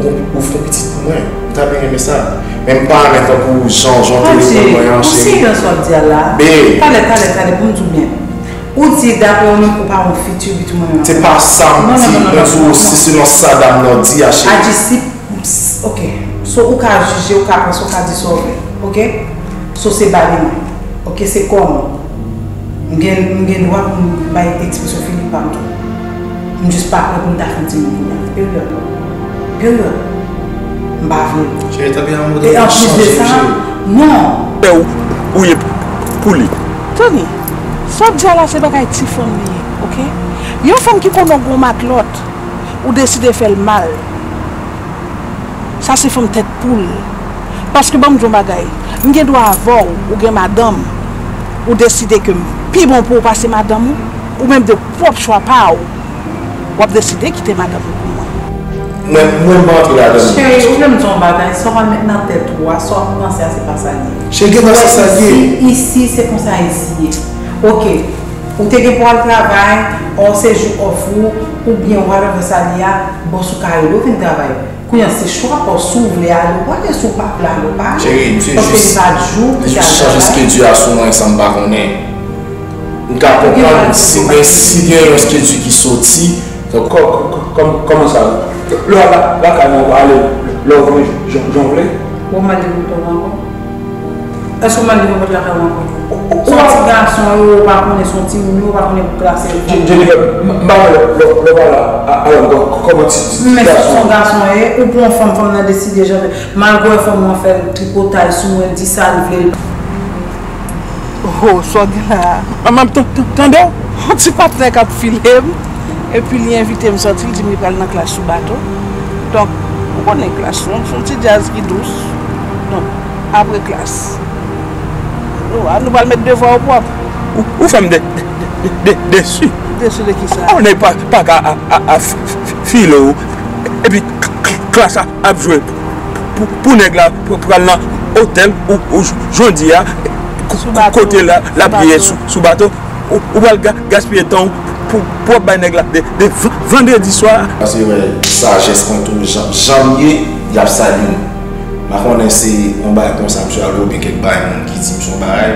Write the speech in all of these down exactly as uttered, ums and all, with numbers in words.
Ou, ou fè pitit pou mwen. M ta byen renmen sa. Men m pa renmen tankou jan, jan w te reponn mwen an, cheri. Ou serye nan sa w ap di a la? Babe. Talè, talè, talè, pou m di w byen. Ou di, daprè ou menm, ou pa wè yon fiti pitit mwen menm. Se pa sa m di, mwen di w, se selon sa dam nan di a, cheri. Adjisib, ok. So, ou ka jije, ou ka panse, ou ka di sa w vle. Ok? So, se bali mwen. Ok, se kò mwen. M gen, m gen dwa pou m bay ekspresyon filing pa m tou. M jis pa prè pou m ta fè yon timoun kounye a. Period. Period. M pa vle l. Cheri, tanpri, amour de chanje, cheri. E anplis de sa, non. Ou, ou ye pou li. Tony, sa w ap di a la, se bagay ti fanm li ye, ok? Yon fanm ki konnen w gon matlòt, ou deside fè l mal. Sa se fanm tèt poul. Paske ban m di w yon bagay, m gen dwa avè w, ou gen madanm, ou deside ke m pi bon pou ou pase madanm ou, ou menm de pwòp chwa pa w, w ap deside kite madanm ou pou mwen. Mwen, mwen pa antre ladan l. Cheri, ou vle m di w yon bagay, sa w ap met nan tèt ou a, sa w ap panse a, se pa sa l ye. Cheri, gen nan se sa l ye. Isi, isi, se konsa isi ye. Ok, ou te gen pou al travay, or se jou off ou, oubyen whatever sa l ye a, bòs ou ka rele w vin travay. Kounye a, se chwa pa w, si w vle ale, w ale, si w pa vle ale, w pa ale. Cheri, misye jis, li jis chanje skedjil a sou mwen san m pa konnen. M ka konprann si gen, si gen yon skedjil ki soti, donk, kò-, kò-, kò-, kòman, kòman sa? Lè w al la, lakay mwen, w ale lè w vle, jan, jan w vle. Ou mande pou tò ankò? Èske w mande pou pòt lakay ou ankò? Ou, ou, se yon ti gason, ou pa konnen, se yon timoun, ou pa konnen pou klase l. Je, Jennifer, m, m pa wè lè, lè, lè w pale a, a, a, kò-, kòman ti, ti, ti gason. Men se yon gason ye, ou pran yon fanm, fanm nan deside jan, malgre fanm nan fè tripotay sou mwen, di sa l vle. Oh, sa w gen la a? Manman, m t-, t-, tande w? Yon ti patnè k ap file m, epi li envite m sòti, li di m li pral nan klas sou bato. Donk, ou konnen klas, se yon, se yon ti djaz ki dous. Donk, apre klas, nou, a, nou pral met devwa yo pwòp. Ou, ou fè m de, de, de, de, desi. Desi de kisa? Yon nèg pa, pa ka a, a, a f-, f-, file w. Epi k-, k-, klas la ap jwe pou, pou nèg la pr-, pral nan otèl ou, ou j-, jodi a, k-, kote la, l ap ye sou, sou bato. Ou, ou pral ga-, gaspiye tan w pou, pou w ap bay nèg la de, de v-, vandredi swa. Paske wè, sajès mwen tou, jan, jan m ye, y ap sali m. M pa konnen se yon bagay konsa misye al oubyen kèk bagay moun ki di misye yon bagay,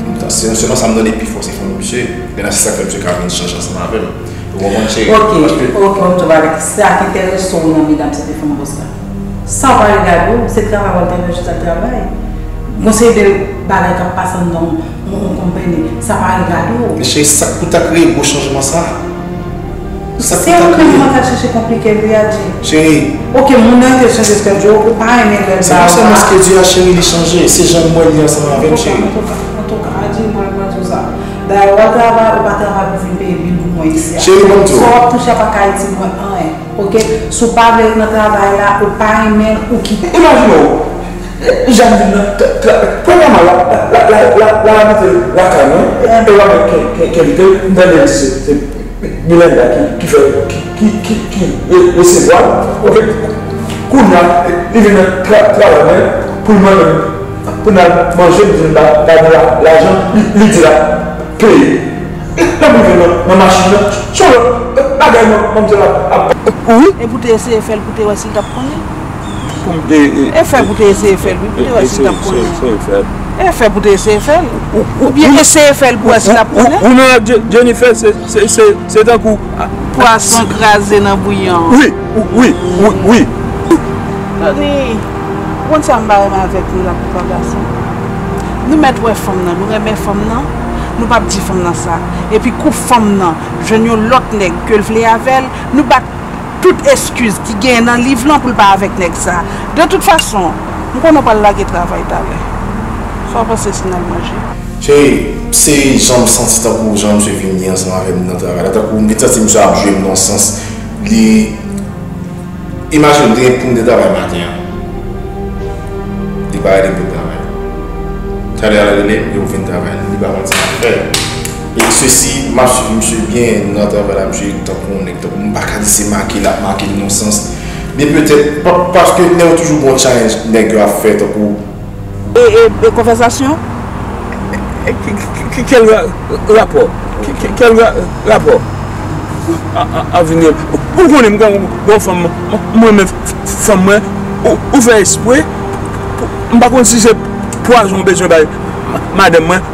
bon, se, selon sa m tande, pifò se fanmi misye. Gen nan se sa k fè misye ka vin chanje ansanm avè m. Ou konprann, cheri? Ok, ok, m tou pale. Sa ki enterese w nan medam, se te fanm bòs la. Sa pa regade w, se travay w al travay, jis al travay. Gon seri de bagay k ap pase anndan yon, yon, yon konpani, sa pa regade w. Men cheri, sa k pou ta kreye gwo chanjman sa? Sa k pou ta kreye? Se ou menm k ap chache konplike l wi, Adji. Cheri. Ok, moun nan te chanje schedule, ou pa renmen lè l ba ou sa. Se pa sèlman schedule a, cheri, li chanje. Se jan m wè li ansanm avè m, cheri. Antouka, antouka, antouka, Adji, mwen, mwen di w sa. Dayè, w al travay, ou pa travay pou vin peye bil pou mwen isi a. Cheri, ban m di w. Sa w ap touche a pa ka itil mwen anyen, ok? Si w pa vle ret nan travay la, ou pa renmen l, ou kite. Imajine w, Jeanne vin nan tra-, tra-, premyèman, la, la, la, la, la, la abite lakay mwen, e w ap mèt ke, ke, ke kite l, m tande l di se, se Milenda ki, ki fè, ki, ki, ki, ki re-, resevwa l, ok? Kounye a, li vin nan tra-, travay mwen pou l mande m, pou n al manje, m di l m pa, pa gen la, lajan, li, li di l ap peye. Lè m rive nan, nan machin nan, se yon lòt bagay manmzèl ap, ap. Wi. Epi w te eseye fè l pou te wè si l t ap konnen? Pou m te, e, e fè pou te eseye fè l, wi, pou te wè si l t ap konnen. E fè pou te eseye fè l. Oubyen eseye fè l pou wè si l ap konnen. Ou nan Je-, Jennifer, se, se, se, se tankou, a, pwason kraze nan bouyon. Wi, wi, wi, wi. Tony, ou konn sa m pa renmen avèk nou la, pou pa gason. Nou mèt wè fanm nan, nou renmen fanm nan, nou p ap di fanm nan sa. Epi kou fanm nan jwenn yon lòt nèg ke l vle avè l, nou bat tout eskiz ki genyen nan liv lan pou l pa avèk nèg sa. De tout fason, m konnen w pral lage travay talè. Sa w panse si n al manje? Cheri, se jan m santi tankou jan misye vin ye ansanm avè m nan travay la. Tankou m vin santi misye ap jwe m nan sans. Li, imajine w, te gen pou m te travay maten an. Li pa rele m pou travay. Talè a l rele m, yo vin travay. Li pa konn sa l ap fè. E sesi, m ap swiv misye byen nan travay la, misye tankou yon nèg, tankou, m pa ka di se make l ap make m nan sans. Men petèt, pa, paske nèg yo toujou gon challenge nèg yo ap fè, tankou. E, e, e konvèsasyon? E, ke, ke, ke, kèl ra-, rapò? Ke, ke, kèl ra-, rapò? A, a, a vini. Ou konnen m gen yon fanm, m renmen fanm mwen, ou, ou fè espre, m pa konn si se pwazon ou bezwen bay madanm mwen,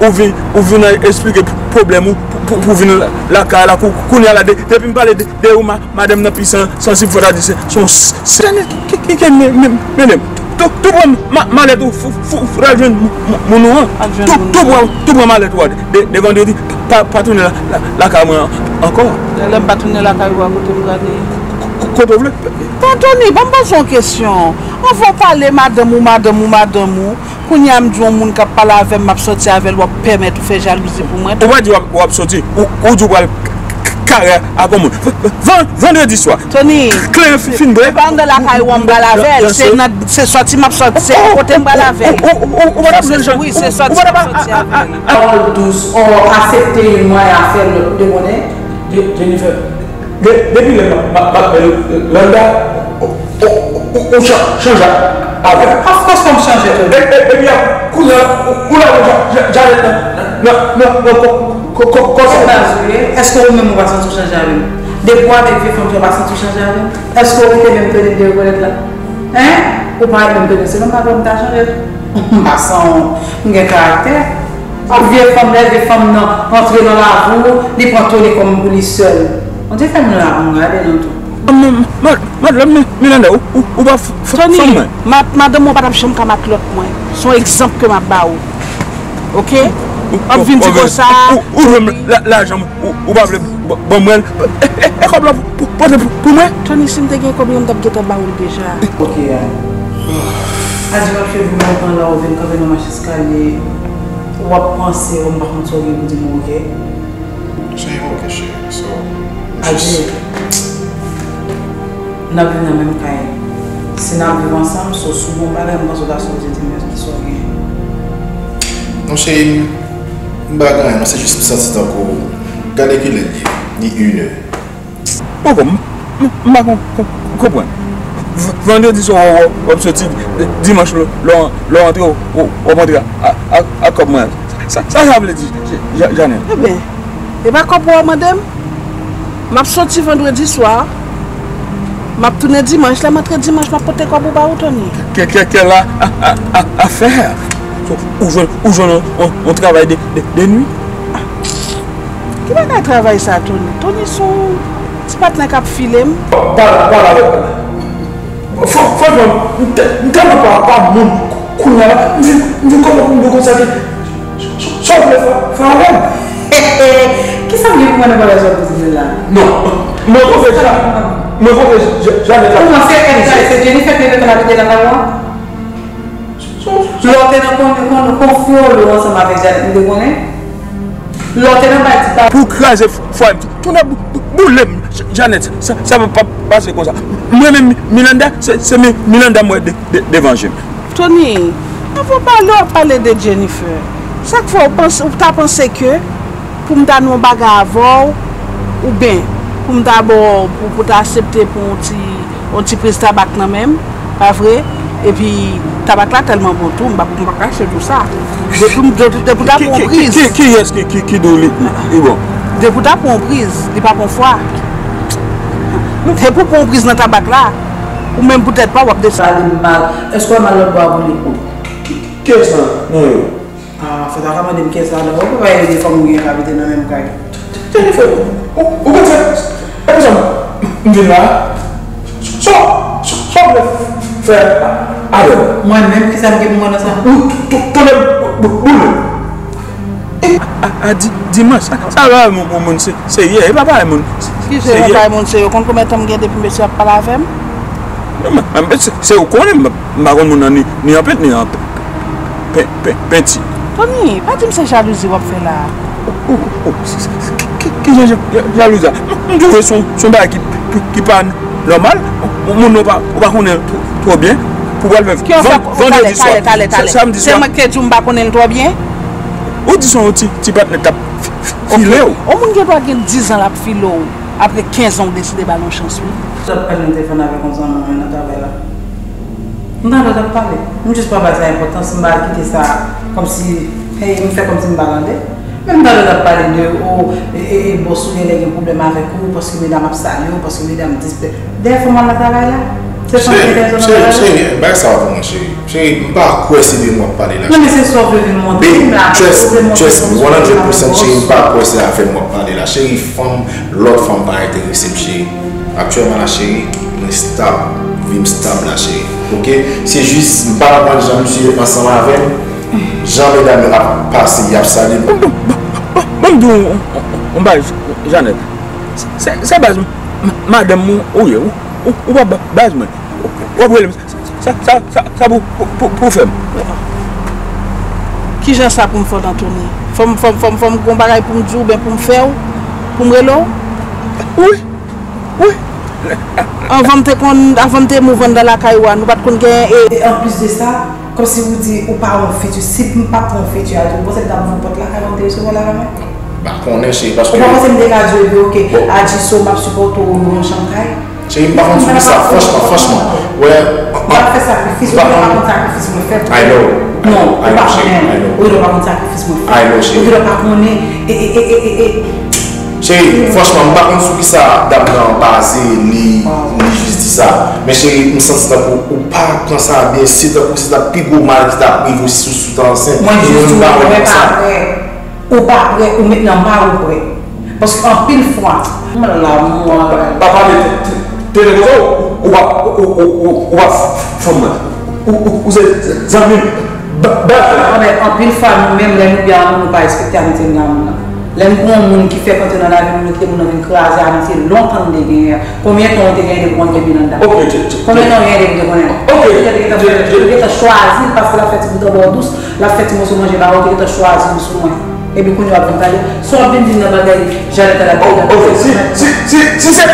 ou vin, ou vin esplike pwoblèm ou pou, pou, pou vin lakay la, kou-, kounye a la, de-, depi m pale de, de ou, ma-, madanm nan pi san-, sansib, fò ta di se, se yon s-, se, ki, ki, ki, men, men, men, men, tou, tou pran ma-, malèt ou, fou, fou, fou, al jwenn moun ou an. Al jwenn moun ou an. Tou, tou pran, tou pran malèt ou a, de, de vandredi, pa, pa tounen la, la, lakay mwen ankò. Lè m pa tounen lakay ou a, kote m prale? Kote w vle. Ton Tony, ban m poze w yon kesyon. Anvan w pale madanm ou, madanm ou, madanm ou, kounye a m di w yon moun k ap pale avè m, m ap sòti avè l, w ap pèmèt ou fè jalouzi pou mwen. Ou pa di w ap, w ap sòti, ou, ou di w pral k-, k-, kare ak yon moun. V-, v-, van-, vandredi swa. Tony, kleren fi-, fin bre. Se pa anndan lakay ou an m pral avè l, se nan, se sòti m ap sòti, se kote m pral avè l. Ou, ou, ou, ou pa t ap sòti, wi, se sòti m ap sòti avè l. Pawòl dous, o, aksepte youn mwayen a fè lòt, de konnen, de, Jennifer. De-, depi lè m ap, m ap, m ap fè Landa, ou, ou, ou, ou chan-, chanje avè l. Of course fò m chanje tou. E, e, epi ap, kounye a, ou, ou la, ou ja-, ja-, Janet nan, nan, nan, nan, kò, kò, kò, kò sa. Èske ou menm ou pa santi w chanje avè m? Depi w avèk vye fanm sa, ou pa santi w chanje avè m? Èske ou kite menm tande m te rekonèt la? Hein? Ou parèt menm tande, se nòmal pou m ta chanje. M pa sanwont, m gen karaktè. Yon vye fanm, lè vye fanm nan antre nan lavi w, li pran Tony kòm pou li sèl. Bondye fè nou la pou n gade nou tou. Madanm Miranda, ou, ou, ou pa fanm mwen. Tony, madanm mwen pa t ap janm ka matlòt mwen. Se yon egzanp ke m ap ba ou. Oke? M ap vin di konsa. Ou, ou jwenn lajan m, ou, ou pa vle ban mwen l. E, e, e kòb la pou, pou, pou, pou mwen? Tony, si m te gen kòb la, m t ap gentan ba ou l deja. Oke, a. Adi, w ap fè goumen tan la, ou vin kanpe nan mach eskalye, w ap panse, ou m pa konn sa w gen pou di m, oke? Cheri, oke, cheri. So, Adi, n ap viv nan menm kay. Si n ap viv ansanm, so, si w gen yon bagay, m panse w ta sipoze di m kisa w gen. Non, cheri, m pa gen anyen, non, se jis m santi tankou, gade kilè l ye, li inè. Poko, m, m, m pa kon-, kon-, konprann. V-, vandredi swa w, w, w ap soti, dimanch lè, lè w, lè w antre, w, w ap antre a, a, a kòb mwen. Sa, sa, sa vle di, Ja-, Janèt? Ebyen, e pa kòb ou w ap mande m? M ap soti vandredi swa, m ap tounen dimanch, lè m antre dimanch, m ap pote kòb ou ba ou, Tony. Kè, kè, kè la, a, a, a, afè. Ou jwenn, ou jwenn yon, yon, yon travay de, de, de nwi? Ki bagay travay sa, Tony? Tony se yon ti patnè k ap file m. Pale, pale avèk mwen. Fran-, franchman, m te-, m tèlman pa, pa moun kounye a la, m vin, m vin konprann m konsa ke sa w vle fè, fè avè m. Kisa m gen pou mwen nan bagay sa w ap di m la? Non, mwen konfye Ja-, mwen konfye Ja-, Janèt la. Kòman se, se Jennifer ki te mete l abite nan kay la? Lè w te nan kon-, kon-, konfyolo ansanm avèk Janèt, m te konnen. Lè w te nan bay ti pa. Pou kraze fwaye m, tounen bou-, bou-, boule m, J-, Janèt, sa, sa p ap pase konsa. Mwen menm, Miranda, se, se Mi-, Miranda m wè de-, de-, devan je m. Tony, anvan w pale, w ap pale de Jennifer. Sa k fè w panse, ou ta panse ke pou m ta nan yon bagay avè w, oubyen pou m ta ba w, pou, pou w ta aksepte pou yon ti, yon ti priz tabak nan men m, pa vre? Epi, tabak la tèlman bon tou, m pa, m pa kache tou sa. Depi, depi, depi w ta pran yon priz. Ki, ki, kiyès ki, ki, ki di w li, li, li bon? Depi w ta pran yon priz, li pa pran fwa. Depi w pran yon priz nan tabak la, ou menm pou tèt pa w, w ap desann. Pale m mal. Èske w wè m al lòt bò a pou li? Kiyès nan, nan yo? Ah, fò ta ka mande m kiyès ladan. Ou pa wè de fanm ou gen k abite nan menm kay. Jennifer, ou, ou konn sa, epi sa m vin la. Sa, sa, sa w vle fè avè m? Mwen menm, kisa m gen pou mwen nan sa? Ou, tou, tounen bou-, bou-, boule. E, a, a, di-, dimanch, sa, sa pa yon moun, moun, moun se, serye, e pa parèy moun, serye. Ki se pa parèy moun serye? Ou konn konbyen tan m gen depi mesye ap pale avè m? Non, men, men, se, se ou konnen, m, m pa konn moun nan ni, ni an pent, ni an pe-, pe-, pe-, penti. Tony, pa di m se jalouzi w ap fè la a. Oh, oh, oh, se, se, se, ki, ki, ki jan ja-, ja-, jalouzi a? M, m twouve se yon, se yon bagay ki, ki, ki pa nòmal. Moun nan w pa, ou pa konnen l twò, twò byen. Pou w al fè van-, vandredi swa, talè, talè, talè, talè. Samdi swa. Se mwen ki te di w m pa konnen l twò byen? Ou di se yon ti, ti patnè k ap f-, f-, file w. Ok. Yon moun gen dwa gen diz an l ap file w. Apre kenz an, ou deside ba l yon chans, wi. Lòt paj mwen te fè avèk yon zanmi mwen nan travay la. M tande w t ap pale. M jis pa bay sa enpòtans, m pa al kite sa kòmsi, hey, m fè kòmsi m pa tande. Menm talè w t ap pale de, o, e, e, e, bòs ou genlè gen pwoblèm avèk ou, paske medam ap salye w, paske medam disrespè. Dèyè fanm al nan travay la? Se fanm ki gen pèsòn nan travay la? Cheri, bagay sa pa pou mwen, cheri. Cheri, m pa kwè se de mwen w ap pale la. Non, men se sa w vle vin montre m la. Trust, trust me, one hundred percent, cheri, m pa kwè se avè m w ap pale la. Cheri, fanm, lòt fanm pa enterese m, cheri. Aktyèlman la, cheri, mwen stab, vi m stab la, cheri. Oke? Se jis, m pa konprann jan misye ansanm avè m, jan medam yo ap pase, y ap salye m. Bon, bon, bon, bon, m di w yon, yon, yon bagay, Janèt. Se, se baz m, m, madanm mwen ou ye, ou, ou, ou pa ba-, baz mwen. W ap rele m sa, sa, sa, sa, sa pou, pou, pou, pou fè m. Kijan sa pou m fè w, Anthony? Fò m, fò m, fò m, fò m gon bagay pou m di w, oubyen pou m fè w, pou m rele w? Wi, wi. Anvan m te konn, anvan m te move anndan lakay ou a, nou pa t konn gen, e, e, anplis de sa, kòmsi ou di ou pa wè yon fiti. Si m pa t wè yon fiti a tou, ou panse m t ap voye pòt lakay la, m te resevwa lakay mwen? M pa konnen, cheri, paske... Ou pa panse m te ka di w, epi, oke, Adjiso, m ap sipòte w, nou nan chanm kay? Cheri, m pa konn sou ki sa, franchman, franchman. Wè, m pa fè sakrifis, ou di w pa konn sakrifis mwen fè pou ou. I know. Non, ou pa konnen. Ou di w pa konn sakrifis mwen fè. I know, cheri. Ou di w pa konnen, e, e, e, e, e, e. Cheri, franchman, m pa konn sou ki sa dam nan baze, li, li jis di sa. Men cheri, m santi tankou ou pa pran sa byen, se tankou se ta pi gwo mal ki ta ap rive w si w ta ansent. Mwen jis di w, mwen pa prè. Ou pa prè, ou met nan ma ou prè. Paske anpil fwa, m la, mwen. Pa pale tenten konsa, ou, ou pa, ou, ou, ou, ou pa fanm mwen. Ou, ou, ou se zanmi m. Ba, ba. Anben, anpil fwa, nou menm, lè nou byen ak moun, nou pa respekte amitye nou gen ak moun nan. Lè nou pran yon moun ki fèk antre nan lavi nou, nou kite moun nan vin kraze amitye lontan nou te genyen an. Konbyen tan ou te genyen depi w antre byen anndan? Ok, je, je, Konbyen tan ou genyen depi w te konnen l? Ok, ou te gentan, je, je, ou te gentan chwazi l paske l ap fè ti bout anba w dous, l ap fè ti moso manje ba ou, ou te gentan chwazi l sou mwen. Epi kounye a w ap vin pale. Sa w ap vin di m nan bagay Janèt a la. Oh, ok, si, si, si, si se